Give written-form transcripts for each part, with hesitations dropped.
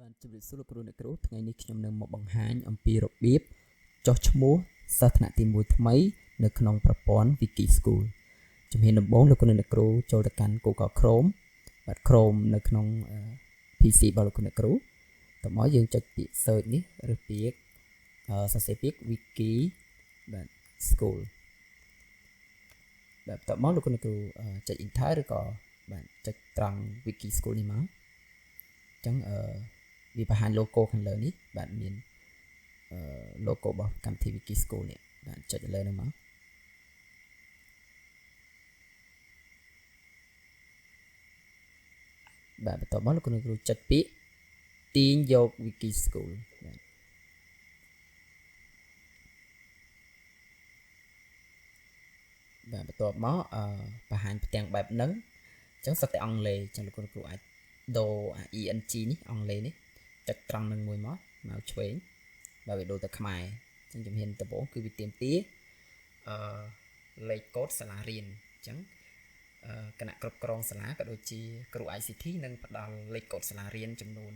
ជំរាបសួរលោកគ្រូអ្នកគ្រូថ្ងៃនេះខ្ញុំនឹងមកបង្ហាញអំពីរបៀបចុះឈ្មោះសិស្សថ្នាក់ទី1ថ្មីនៅក្នុងប្រព័ន្ធ Wiki School ជំហានដំបូងលោកគ្រូអ្នកគ្រូចូលទៅកាន់ Google Chrome បាទ Chrome នៅក្នុង PC របស់លោកគ្រូអ្នកគ្រូតោះមកយើងចុចពាក្យ search នេះឬពាក្យសរសេរពាក្យ Wiki បាទ School បាទតោះមកលោកគ្រូអ្នកគ្រូចុច Enter ឬក៏បាទចុចត្រង់ Wiki School នេះមកអញ្ចឹងវាបង្ហាញ logo ខាងលើនេះបាទមាន logo របស់កម្មវិធី Wiki School នេះបាទចុចលើនោះមកបាទបន្ទាប់មកលោកគ្រូចុចពាក្យទាញយក Wiki School បាទបាទបន្ទាប់មកបង្ហាញផ្ទាំងបែបហ្នឹងអញ្ចឹងសុទ្ធតែអង់គ្លេសអញ្ចឹងលោកគ្រូអាចដូរ ENG នេះអង់គ្លេសនេះចុចត្រង់នឹងមួយមកឆ្វេងបាទវាដូរទៅខ្មែរអញ្ចឹងជំហានដំបូងគឺវាទាមទារលេខកូដសាលារៀនអញ្ចឹងគណៈគ្រប់គ្រងសាលាក៏ដូចជាគ្រូ ICT នឹងផ្ដល់លេខកូដសាលារៀនចំនួន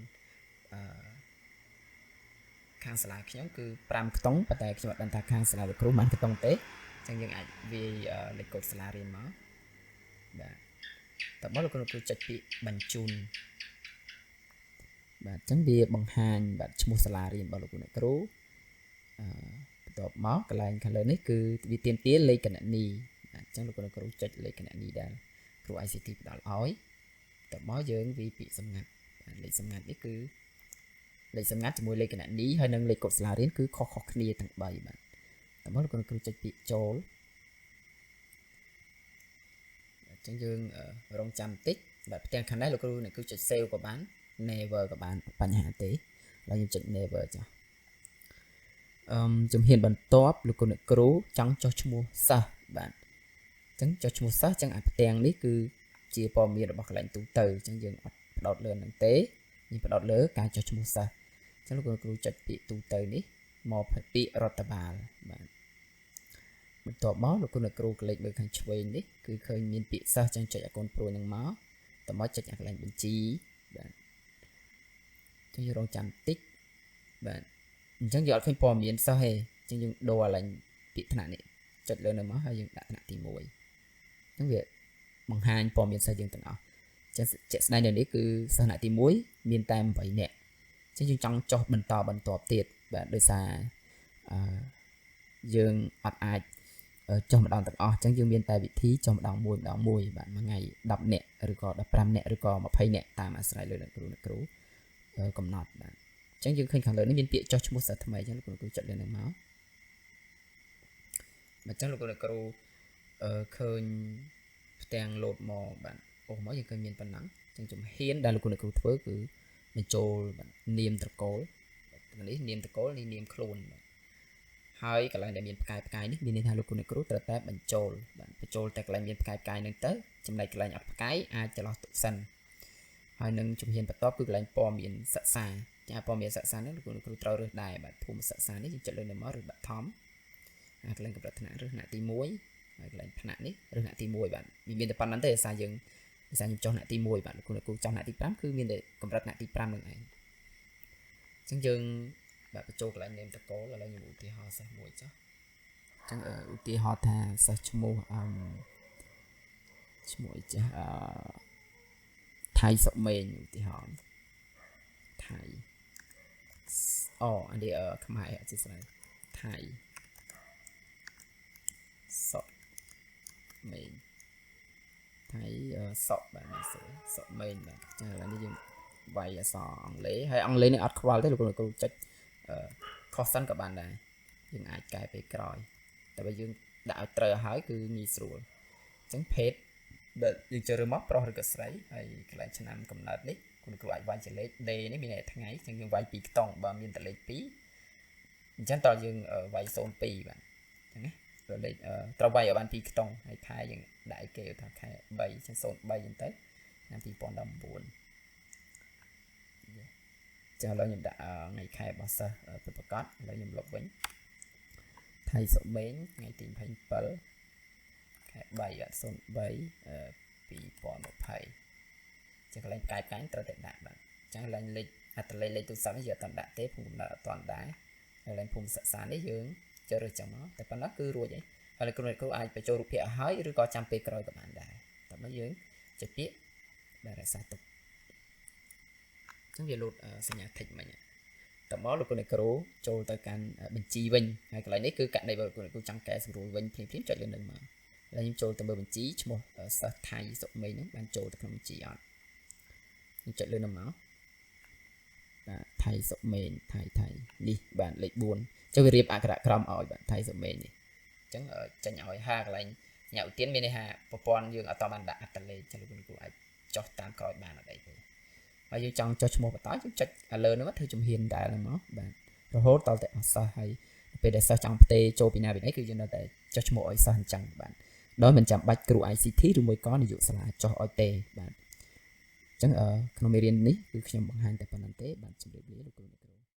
ខាងសាលាខ្ញុំគឺ5ខ្ទង់ប៉ុន្តែខ្ញុំអត់ដឹងថាខាងសាលាលោកគ្រូមិនខ្ទង់ទេអញ្ចឹងយើងអាចវាយលេខកូដសាលារៀនមកបាទតើមកលោកគ្រូចុចពាក្យបញ្ជូនបាទអញ្ចឹងវាបង្ហាញបាទឈ្មោះសាលារៀនរបស់លោកគ្រូអ្នកគ្រូបន្ទាប់មកកន្លែងខាងលើនេះគឺវាទាមទារលេខគណនីបាទអញ្ចឹងលោកគ្រូអ្នកគ្រូចុចលេខគណនីដែលគ្រូ ICT ផ្ដល់ឲ្យបន្ទាប់មកយើងវាយពាក្យសម្ងាត់បាទលេខសម្ងាត់នេះគឺលេខសម្ងាត់ជាមួយលេខគណនីហើយនិងលេខកូដសាលារៀនគឺខុសៗគ្នាទាំង3បាទតើមកលោកគ្រូគ្រូចុចពាក្យចូលអញ្ចឹងយើងរងចាំបន្តិចបាទផ្ទាំងខាងនេះលោកគ្រូអ្នកគ្រូចុច save ក៏បាន never ក៏បានបញ្ហាទេឥឡូវខ្ញុំចុច never ចុះជំហានបន្ទាប់លោកគ្រូអ្នកគ្រូចង់ចុះឈ្មោះសិស្សបាទអញ្ចឹងចុះឈ្មោះសិស្សអញ្ចឹងអាផ្ទាំងនេះគឺជាព័ត៌មានរបស់កន្លែងទូទៅអញ្ចឹងយើងអត់ផ្ដោតលើនឹងទេយើងផ្ដោតលើការចុះឈ្មោះសិស្សអញ្ចឹងលោកគ្រូចុចពាក្យទូទៅនេះមកពាក្យរដ្ឋបាលបាទបន្ទាប់មកលោកគ្រូអ្នកគ្រូក្លេកមើលខាងឆ្វេងនេះគឺឃើញមានពាក្យសិស្សអញ្ចឹងចុចអាកូនព្រួយនឹងមកតមកចុចអាកន្លែងបញ្ជីបាទអញ្ចឹងយើងរងចាំតិចបាទអញ្ចឹងយើងអត់ឃើញព័ត៌មានសិស្សទេអញ្ចឹងយើងដូរអាកន្លែងពាក្យថ្នាក់នេះចុចលើនៅមកហើយយើងដាក់ថ្នាក់ទី1អញ្ចឹងវាបង្ហាញព័ត៌មានសិស្សយើងទាំងអស់អញ្ចឹងជាក់ស្ដែងនៅនេះគឺសិស្សថ្នាក់ទី1មានតែ8នាក់អញ្ចឹងយើងចង់ចុះបន្តបន្ទាប់ទៀតបាទដោយសារយើងអត់អាចចុះម្ដងទាំងអស់អញ្ចឹងយើងមានតែវិធីចុះម្ដងមួយម្ដងមួយបាទមួយថ្ងៃ10នាក់ឬក៏15នាក់ឬក៏20នាក់តាមអាស្រ័យលើអ្នកគ្រូកំណត់បាទអញ្ចឹងយើងឃើញខាងលើនេះមានពាក្យចុះឈ្មោះសិស្សថ្មីអញ្ចឹងលោកគ្រូចុចលើនឹងមកបាទអញ្ចឹងលោកគ្រូឃើញផ្ទាំងលោតមកបាទអូសមកយើងឃើញមានប៉ុណ្ណឹងអញ្ចឹងជំហានដែលលោកគ្រូធ្វើគឺបញ្ចូលបាទនាមត្រកូលនេះនាមត្រកូលនេះនាមខ្លួនបាទហើយកន្លែងដែលមានផ្កាយផ្កាយនេះមានន័យថាលោកគ្រូអ្នកគ្រូត្រូវតែបញ្ចូលបាទបញ្ចូលតែកន្លែងមានផ្កាយផ្កាយហ្នឹងទៅចំណែកកន្លែងអត់ផ្កាយអាចចន្លោះទុកសិនហើយនឹងជំហានបន្ទាប់គឺកន្លែងព័ត៌មានសិក្សាចាព័ត៌មានសិក្សានេះលោកគ្រូត្រូវរើសដែរបាទភូមិសិក្សានេះយើងចុចលើនៅមករើសបឋមហើយកន្លែងកម្រិតថ្នាក់រើសថ្នាក់ទី1ហើយកន្លែងថ្នាក់នេះរើសថ្នាក់ទី1បាទវាមានតែប៉ុណ្្នឹងទេដោយសារយើងដោយសារខ្ញុំចុះថ្នាក់ទី1បាទលោកគ្រូចុះថ្នាក់ទី5គឺមានតែកម្រិតថ្នាក់ទី5នឹងឯងអញ្ចឹងយើងបាទបញ្ចូលកន្លែងនាមតកូលឥឡូវខ្ញុំឧទាហរណ៍សិស្សមួយចុះអញ្ចឹងឧទាហរណ៍ថាសិស្សឈ្មោះឈ្មោះអីចាស់ថៃសុមេងឧទាហរណ៍ថៃអូអានេះខ្មែរអធិស្ឋានថៃសុមេងថៃសុបាទសុមេងបាទចាឥឡូវនេះយើងវាយអក្សរអង់គ្លេសហើយអង់គ្លេសនេះអត់ខ្វល់ទេលោកគ្រូចុចខុសសិនក៏បានដែរយើងអាចកែពេលក្រោយតែបើយើងដាក់ឲ្យត្រូវហើយគឺងាយស្រួលអញ្ចឹងភេទដែលយើងជ្រើសរើសមកប្រុសឬក៏ស្រីហើយកន្លែងឆ្នាំកំណើតនេះคุณគ្រូអាចវាយជាលេខ D នេះមានន័យថ្ងៃអញ្ចឹងយើងវាយ2ខ្ទង់បើមានតែលេខ2អញ្ចឹងតើយើងវាយ02បាទអញ្ចឹងណាព្រោះលេខត្រូវវាយឲ្យបាន2ខ្ទង់ហើយខែយើងដាក់ឲ្យគេថាខែ3អញ្ចឹង03អញ្ចឹងទៅឆ្នាំ2019ចាឥឡូវខ្ញុំដាក់ថ្ងៃខែរបស់សិស្សពិតប្រាកដឥឡូវខ្ញុំលុបវិញថៃសុមេងថ្ងៃទី27ខែ3បាទ03 2020ចឹងកន្លែងផ្កាយផ្កាយត្រូវតែដាក់បាទចឹងកន្លែងលេខ អត្តលេខលេខទូរស័ព្ទនេះយើងអត់ទាន់ដាក់ទេភូមិកំណើតអត់ទាន់ដែរហើយឡើងភូមិសិក្សានេះយើងជ្រើសរើសចឹងមកតែប៉ុណ្ណោះគឺរួចហើយហើយលោកគ្រូអ្នកគ្រូអាចបញ្ចូលរូបភាពឲ្យហើយឬក៏ចាំពេលក្រោយក៏បានដែរតោះមកយើងចុចពាក្យដែលរក្សាទុកអញ្ចឹងវាលោតសញ្ញា tick មិញតមកលោកគ្រូអ្នកគ្រូចូលទៅកាន់បញ្ជីវិញហើយកន្លែងនេះគឺករណីបើលោកគ្រូអ្នកគ្រូចង់កែសម្រួលវិញភ្លាមៗចុចលើនឹងមកហើយខ្ញុំចូលទៅមើលបញ្ជីឈ្មោះសិស្សថៃសុមីហ្នឹងបានចូលទៅក្នុងបញ្ជីអត់ខ្ញុំចុចលើនឹងមកបាទថៃសុមេងថៃថៃនេះបាទលេខ4ចុះវារៀបអក្ខរក្រមឲ្យបាទថៃសុមេងនេះអញ្ចឹងចេញឲ្យ5កន្លែងញ៉ាឧទានមានន័យថាប្រព័ន្ធយើងអត់តបានដាក់អត្តលេខចឹងលោកគ្រូអាចចុះតាមក្រោយបានអត់អីទេហើយយើងចង់ចុះឈ្មោះបន្តយើងចុចឥឡូវហ្នឹងធ្វើជំហានដែរហ្នឹងមកបាទរហូតដល់តែអស់សិស្សហើយពេលដែលសិស្សចង់ផ្ទេរចូលពីណាពីណីគឺយើងនៅតែចុះឈ្មោះឲ្យសិស្សអញ្ចឹងបាទដោយមិនចាំបាច់គ្រូ ICT ឬមួយក៏នាយកសាលាចុះឲ្យទេបាទអញ្ចឹងក្នុងមេរៀននេះគឺខ្ញុំបង្ហាញតែប៉ុណ្្នឹងទេបាទជម្រាបលាលោកគ្រូ។